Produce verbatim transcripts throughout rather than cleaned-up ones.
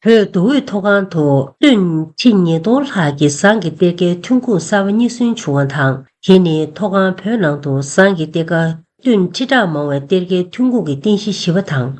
བོད་མདོ་དབུས་མཐོ་སྒང་དུ་ཏུན་ཁྲི་ཉིས་སྟོང་ལྷག་གི་ཟངས་ཀྱི་གཏེར་ཁའི་ཐོན་ཁུངས་གསར་པ་རྙེད་སོན་བྱུང་བ་དང་། དེ་ནི་མཐོ་སྒང་བོད་ནང་དུ་ཟངས་ཀྱི་གཏེར་ཁ་ཏུན་ཁྲི་ཕྲག་མང་བའི་གཏེར་ཁའི་ཐོན་ཁུངས་ཀྱི་རྟེན་གཞི་བཞི་པ་དང་།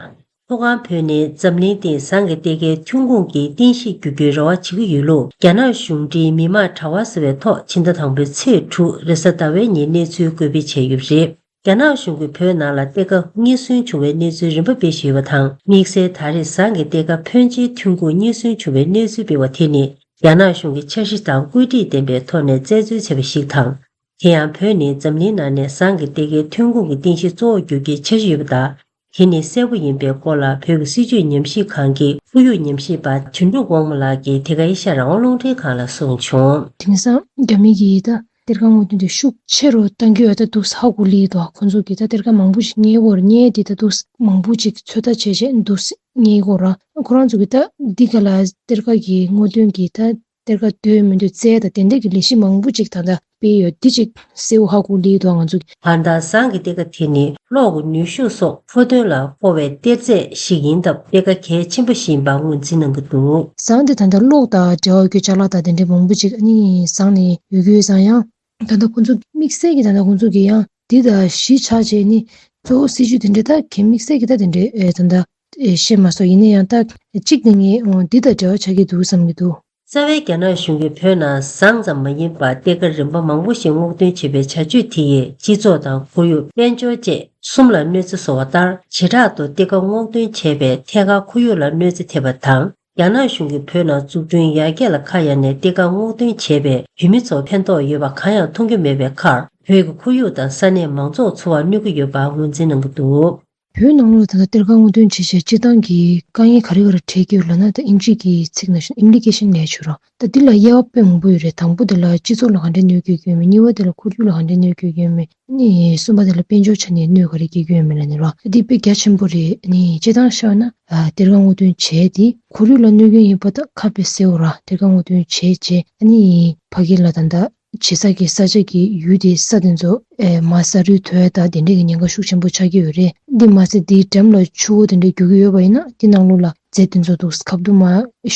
མཐོ་སྒང་བོད་ནི་འཛམ་གླིང་སྟེང་ཟངས་ཀྱི་གཏེར་ཁའི་ཐོན་ཁུངས་ཀྱི་རྟེན་གཞི་བསྒྱུར་རྒྱུའི་རེ་བ་བྱེད་ཀྱི་ཡོད་ལུགས། རྒྱ་ནག་གཞུང་འབྲེལ་མི་དམངས་དྲ་བ་ཟེར་བའི་ཐོག་ཕྱི་ཟླ་དང་པོའི་ཚེས་དྲུག་རེས་གཟའ་ཟླ་བའི་ཉིན་གནས་ཚུལ་འགོད་སྤེལ་བྱས་ཡོད་པ་རེད། རྒྱ་ནག་གཞུང་གིས་བོད་ནང་ལ་གཏེར་ཁ་རྙེད་སོན་བྱུང་བའི་གནས་ཚུལ་རིམ་པ་སྤེལ་བཞིན་ཡོད་པ་དང་། དམིགས་བསལ་ད་རེས་ཟངས་ཀྱི་གཏེར་ཁ་ཕོན་ཆེའི་ཐོན་ཁུངས་རྙེད་སོན་བྱུང་བའི་གནས་ཚུལ་སྤེལ་བ་དེ་ནི། རྒྱ་ནག་གཞུང་གིས་འཆར་གཞི་དང་བཀོད་སྒྲིག་ལྡན་པའི་ཐོག་ནས་རྩད་འཚོལ་བྱས་པ་ཞིག་དང་། དེ་ཡང་བོད་ནི་འཛམ་གླིང་ནང་ནས་ཟངས་ཀྱི་གཏེར་ཁའི་ཐོན་ཁུངས་ཀྱི་རྟེན་གཞི་གཙོ་བོར་འགྱུར་རྒྱུའི་འཆར་གཞི་ཡོད་པ་དང་། དེ་ནི་གསལ་པོ་ཡིན་པའི་སྐོར་ལ་བོད་ཀྱི་སྲིད་བྱུས་ཉམས་ཞིབ་ཁང་གི་ཁོར་ཡུག་ཉམས་ཞིབ་པ་དོན་གྲུབ་དབང་མོ་ལགས་ཀྱིས་དེ་ག་ཨེ་ཤ་ཡ་རང་དབང་རླུང་འཕྲིན་ཁང་ལ་གསུངས་བྱུང་། དེང་སང་རྒྱ་མི་གིས་ད་གཏེར་ཁ་སྔོག་འདོན་དེ་ཤུགས་ཆེ་རུ་གཏང་རྒྱུ་ཡོད་ད་འདུག་ཧ་གོ་ལི་འདུག་ཁོང་ཚོ་གིས་ད་གཏེར་ཁ་མང་པོ་ཞིག་རྙེད་ཡོད་རེད། རྙེད་དེ་ད་འདུག་མང་པོ་ཅིག་ཚོད་ལྟ་བྱས་བྱས་འདུག་རྙེད་ཡོད་ར། ཁོ་རང་ཚོ་གིས་ད་འདི་ག་ལ་གཏེར་ཁ་གི་སྔོག་འདོན་གྱི་ད་གཏེར་ཁ་འདོན་མི་འདོན་བཙལ་ད་དེ་འདྲ་གི་ལས་གཞི་མང་པོ་ཅིག་ད་ལྟ་སྤེལ་ཡོད། འདི་ཅིག་གསལ་བོ་ཧ་གོ་ལི་འདུག་ང་ཚོ་གིས། གང་ལྟར་ཟངས་ཀྱི་གཏེར་ཁ་དེ་ནི་གློག་གི་ནུས་ཤུགས་སོགས་མཁོ་འདོན་ལ་མཁོ་བའི་གཏེར་རྫས་ཤིག་ཡིན་སྟབས་གཏེར་ཁ་གལ་ཆེན་པོ་ཞིག་ཡིན་པ་ངོས་འཛིན་གནང་གི་འདུག་ཟངས་དེ་ད་ལྟ་གློག་དང་འབྲེལ་བ་ཡོད་རྒྱུ་ཅ་ལག་དང་དེ་འདྲའི་མང་པོ་ཅིག་ཨ་ནི་ཟངས་ནས་ཡོད་རྒྱུ་ཡོད་ཙང་ཡང་ད་ལྟ་ཁོང་ཚོ་དམིགས་བསལ་གྱི་ད་ལྟ་ཁོང་ཚོ་གི་ཡང་འདི་དང་གཞི་ཆགས་བྱས་ནི་གཙོ་བོ་སྲིད་ཇུས་དེ་འདྲའི་ད་གལ་དམིགས་བསལ་གྱི་ད་དེ་འདྲའི་ཨེ་ད་ལྟ་ཨེ་བཤད་མ་སོང་། ཡིན་ན་ཡང་ད་གཅིག་ནི་ངས་འོ་འདི་དང་འབྲེལ་བ་ཆགས་ཀྱི་འདུག་བསམ་གྱི་འདུག་རྩ་བའི་རྒྱ་ནག་གཞུང་གིས་བོད་ནང་ཟངས་ཙམ་མ་ཡིན་པར་གཏེར་ཁ་རིམ་པ་མང་པོ་ཞིག་སྔོག་འདོན་བྱེད་པའི་བྱ་སྤྱོད་དེ་ཡིས་སྤྱི་ཚོགས་དང་ཁོར་ཡུག་དཔལ་འབྱོར་བཅས་གསུམ་ལ་གནོད་འཚེ་བཟོ་བ་ལྟར། བྱེ་བྲག་ཏུ་གཏེར་ཁ་སྔོག་འདོན་བྱས་པས་ཐད་ཀར་ཁོར་ཡུག་ལ་གནོད་འཚེ་ཐེབས་པ་དང་། རྒྱ་ནག་གཞུང་གིས་བོད་ནང་འཛུགས་སྐྲུན་ཡར་རྒྱས་ལ་ཁ་གཡར་ནས་གཏེར་ཁ་སྔོག་འདོན་བྱས་པས་བོད་མི་ཚོར་ཕན་ཐོགས་ཡོད་པ་གང་ཡང་མཐོང་རྒྱུ་མེད་པའི་ཁར། བོད་ཀྱི་ཁོར་ཡུག་དང་ས་གནས་མང་ཚོགས་འཚོ་བར་གནོད་ཀྱི་ཡོད་པ་ངོས་འཛིན་གནང་གི་འདུག་བོད་ནང་ལོགས་ལ་ད་ལྟ་གཏེར་ཁ་སྔོག་འདོན་བྱེད་བྱས་སྤྱིར་བཏང་གི་དཀའ་ངལ་ག་རེ་ག་རེ་འཕྲད་ཀྱི་ཡོད་ལབ་ན། ད་ཨིན་ཇི་གི་ཚིག་ནང་བཞིན་ཨིམ་པི་ལི་ཀེ་ཤན་ལབ་ཆོག་ར། ད་འདི་ལ་དབྱེ་བ་དཔེ་མང་པོ་ཡོད་རེད། དང་པོ་དེ་ལ་སྤྱི་ཚོགས་ལ་ག་འདྲའི་གནོད་སྐྱེལ་གྱི་ཡོད་མེད། གཉིས་པ་དེ་ལ་ཁོར་ཡུག་ལ་ག་འདྲའི་གནོད་སྐྱེལ་གྱི་ཡོད་མེད། ཨ་ནི་གསུམ་པ་དེ་ལ་དཔལ་འབྱོར་ཆ་ནས་གནོད་ག་རེ་སྐྱེལ་གྱི་ཡོད་མེད་ལབ་ནས་ར། འདི་དཔེ་རྒྱ་ཆེན་པོ་རེད། ཨ་ནི་སྤྱིར་བཏང་བཤད་ན་ཨ་གཏེར་ཁ་སྔོག་འདོན་བྱས་ཏེ་ཁོར་ཡུག་ལ་གནོད་སྐྱོན་ཡིན་པ་ད་ཁ་དཔེ་གསལ་བོ་ར། གཏེར་ཁ་སྔོག་འདོན་བྱས་རྗེས་ཨ་ནི་ཕ་གི་ལ་ད་ལྟ་བྱེད་ས་གི་ས་ཆ་གི་ཡུལ་དེ་ས་དེ་ཚོ་ཨེ་མར་ས་རུད་ཐོན་ཡ་ད་དེ་འདྲས་ཀྱི་ཉེན་ཁ་ཤུགས་ཆེན་པོ་ཆགས་ཀྱི་ཡོད་རེད། འདི་མ་ཟད་དེའི་འགྲམ་ལ་ཆུ་བོ་དེ་འདྲས་རྒྱུག་གི་ཡོད་པ་ཡིན་ན་དེ་ནང་ལོགས་ལ་རྫས་དེ་ཚོ་འདུག་ཁ་བསྡུ་མ་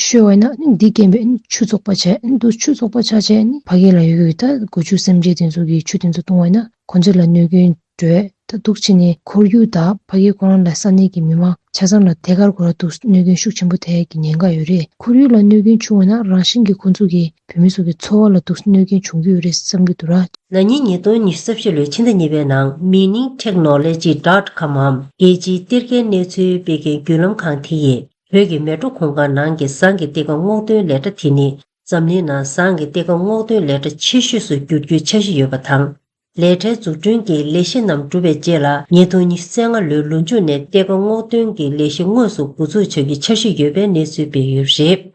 ཤོར་བ་ཡིན་ན་འདི་རྐྱེན་པས་ཆུ་བཙོག་པ་བྱས། འདུག་ཆུ་བཙོག་པ་ཆགས་བྱས་ཕ་གི་ལ་ཡོད་ཡོད་ད་སྒོ་ཕྱུགས་སེམས་ཅན་དེ་ཚོ་གི་ཆུ་དེ་ཚོ་བཏུང་བ་ཡིན་ན་ཁོ་ཚོ་ལ་གནོད་སྐྱོན་འགྲོ་ཡ་ད་འདུག་བྱས་ནས་ཁོར་ཡུག་དང་ཕ་གི་ཁོ་རང་ལ་ས་གནས་ཀྱི་མི་མང་ཆ་ཚང་ལ་ཐད་ཀར་ཁོ་ར་འདུག་གནོད་སྐྱོན་ཤུགས་ཆེན་པོ་ཐེབས་ཀྱི་ཉེན་ཁ་ཡོད་རེད། ཁོར་ཡུག་ལ་གནོད་སྐྱོན་བྱུང་བ་ན་རང་བཞིན་གྱིས་ཁོ་ཚོ་གི་བོད་མི་ཚོ་གི་འཚོ་བ་ལ་འདུག་གནོད་སྐྱོན་བྱུང་གི་ཡོད་རེད་བསམ་གྱི་འདུག་ར། ན་ནིང་ཉིས་སྟོང་ཉི་ཤུ་རྩ་བཞི་ལོའི་ཕྱི་ཟླ་གཉིས་པའི་ནང་མི་ནིང་ཊེག་ནོ་ལོ་ཇི་ཌོཊ་ཀོམ་འམ་རྒྱལ་སྤྱིའི་གཏེར་ཁའི་གནས་ཚུལ་སྤེལ་མཁན་བརྒྱུད་ལམ་ཁང་དེ་ཡིས་བོད་ཀྱི་མལ་གྲོ་གུང་དཀར་ནང་གི་ཟངས་ཀྱི་གཏེར་ཁ་སྔོག་འདོན་ལས་གྲྭ་དེ་ནི་འཛམ་གླིང་ནང་ཟངས་ཀྱི་གཏེར་ཁ་སྔོག་འདོན་ལས་གྲྭ་ཆེ་ཤོས་སུ་འགྱུར་རྒྱུའི་འཆར་གཞི་ཡོད་པ་དང་། ལས་གྲྭའི་འཛུགས་སྐྲུན་གྱི་ལས་གཞི་རྣམས་གྲུབ་པའི་རྗེས་ལ་ཉིས་སྟོང་ཉི་ཤུ་རྩ་ལྔ་ལོའི་ལོ་མཇུག་ནས་གཏེར་ཁ་སྔོག་འདོན་གྱི་ལས་གཞི་དངོས་སུ་འགོ་འཛུགས་བྱ་རྒྱུའི་འཆར་གཞི་ཡོད་པའི་གནས་ཚུལ་སྤེལ་ཡོད་པ་རེད།